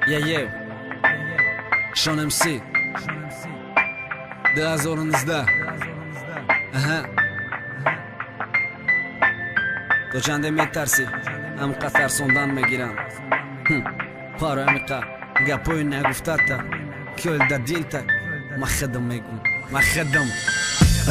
Yeah, yeah. Шон МС. 2019. Аҳа. То чанде метарсӣ, ҳамқа тарсондан мегирам. Паро ҳамиқа гапои нагуфтата, кёл да дилта, ма хидм мегум, ма хидм.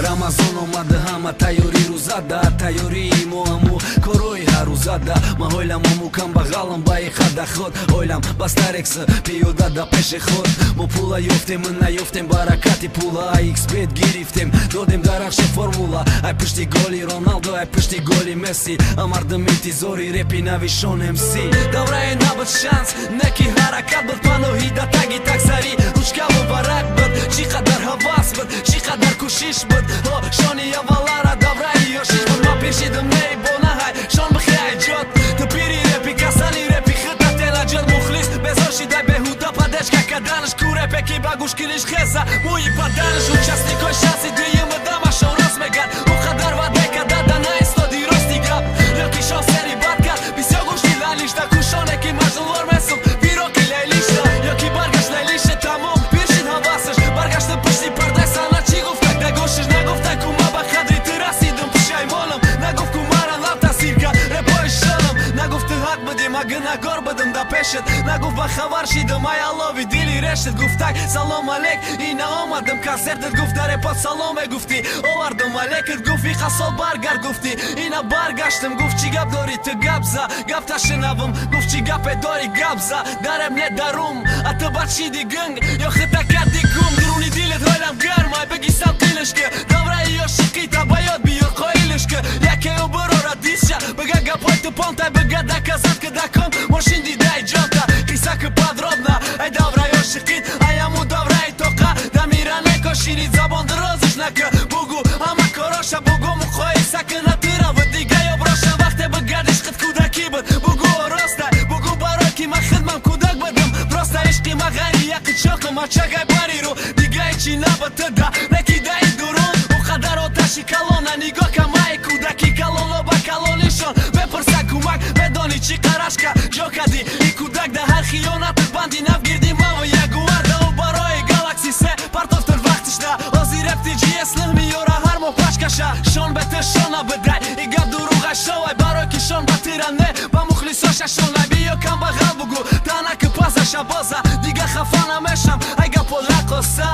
Рамазон омада, ҳама тайёрӣ рӯзада, тайёрии мо ҳаму корҳои ҳаррӯзада. Ман ҳойлам ҳаму камбағалам ба ихада худ, ойлам ба старекс пиёда да пеши худ. Мо пула ёфтем, наёфтем баракати пула, ай xбет гирифтем, додем дарахши формула. Ай пушти голи Роналдо, ай пушти голи Месси, а мардум интизори репи нави Шон МС. Даврае набуд шанс, неки ҳаракат буд, паноҳи да таги таксари, ручкаву варақ буд. Чӣ қадар ҳавас буд, чӣ қадар кӯшиш буд. О, шони аввалара давраи ёшиш буд. Ма пешидим ней бонаҳай, шон бихай ҷод. Ту пири репи, касали репи, хита тенаҷод. Мухлис безор шидай беҳуда падешка каданаш, ку репе ки ба гӯшкилиш хеза мӯи баданаш. Участникои шанси дуюми дамашон рост меган, ӯ қадар ваъда када да наистоди рости гап. Ё ки шон сери бад кард, бисёр гӯшти лалишта, кӯшоне ки маҷнунвор месӯхт, пироки лайлишта. Ё ки баргашт лайлише тамом, пир шид ҳавасаш, баргашта пушти пардаи саҳна чӣ гуфта да гӯшиш. Нагуфта ку ма ба қадри ту расидам, пушаймонам. Нагуфт ку мара лаб таъсир кард репои шонам. Нагуфт ту ҳақ будӣ, ма гунаҳгор будам да пешат. Нагуфт ба хабар шидам, ай аллови дили решат. Гуфтак салом алейк, ина омадам консертат. Гуфт дар репот салом мегуфтӣ, овардам алейкат. Гуфт иқа сол баргард гуфтӣ, ина баргаштам. Гуфт чӣ гап дорӣ ту гап за, гап ташинавам. Гуфт чӣ гапе дорӣ гап за, дарем не дарум. А ту бад шиди гунг, ё хита кардӣ гум. Дуруни дилат ҳолам гарм, ай бигӣ сал қилишка. Давраи ёшиқита ба ёд биёр қоилишка. Якею бирора дисша, бига гапои ту понтай, бига доказат ки дакон мошин дидай ҷонта. Қисса ки подробно, ай давраи ошиқит, ай ҳаму давраи тоқа. Дамира некошинид, забон дирозиш нака. Бугу ҳама короша, бугу муқоиса ки натирава дига ёброша. Вақте бигардиш хид кӯдакӣ буд, бугу оростай, бугу барой ки ман хидмам кӯдак будам. Просто ишқи ма ғайри яқи чоқам, ачагай бариру дига ҳечи набуд туда, неки даи дурун. Ӯ қадар оташи калона нигоҳ камаи кӯдаки калоно ба калонишон мепурса кӯмак. Медонӣ чӣ қарашка ҷо кардӣ и кӯдак да ҳар хиёнатат банди нав гирди маву ягуарда. Ӯ барои Галакси се партофтар вақтишда, ҳозир реп TGS нӯҳ меёра ҳар моҳ пачкаша. Шон бе ту шона бидай, и гап дурӯға шовай, барои ки шон ба тира не ба мухлисоша шонай. Биё камбағал бугӯ танаки пазаша боза, дига хафа намешам ай гапо раққоса.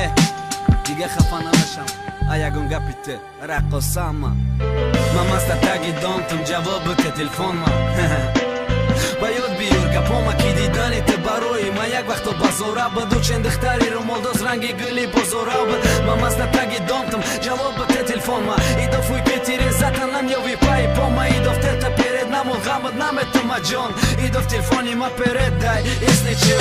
Е, дига хафа намешам ай ягон гапи ту раққосама. Ман маста таги донтум, ҷавоб бите телефонма. Ба ёд биёр гапома ки дидани ту барои ман як вақто базора буд. Чен духтари румолдоз ранги гули бозора буд. Ман маста таги донтум, ҷавоб бите телефонма. Идофуй петирезата намёви паи пома. Идоф тета перед намон ғамат наметума ҷон. Идоф телефони ма передай, если чё.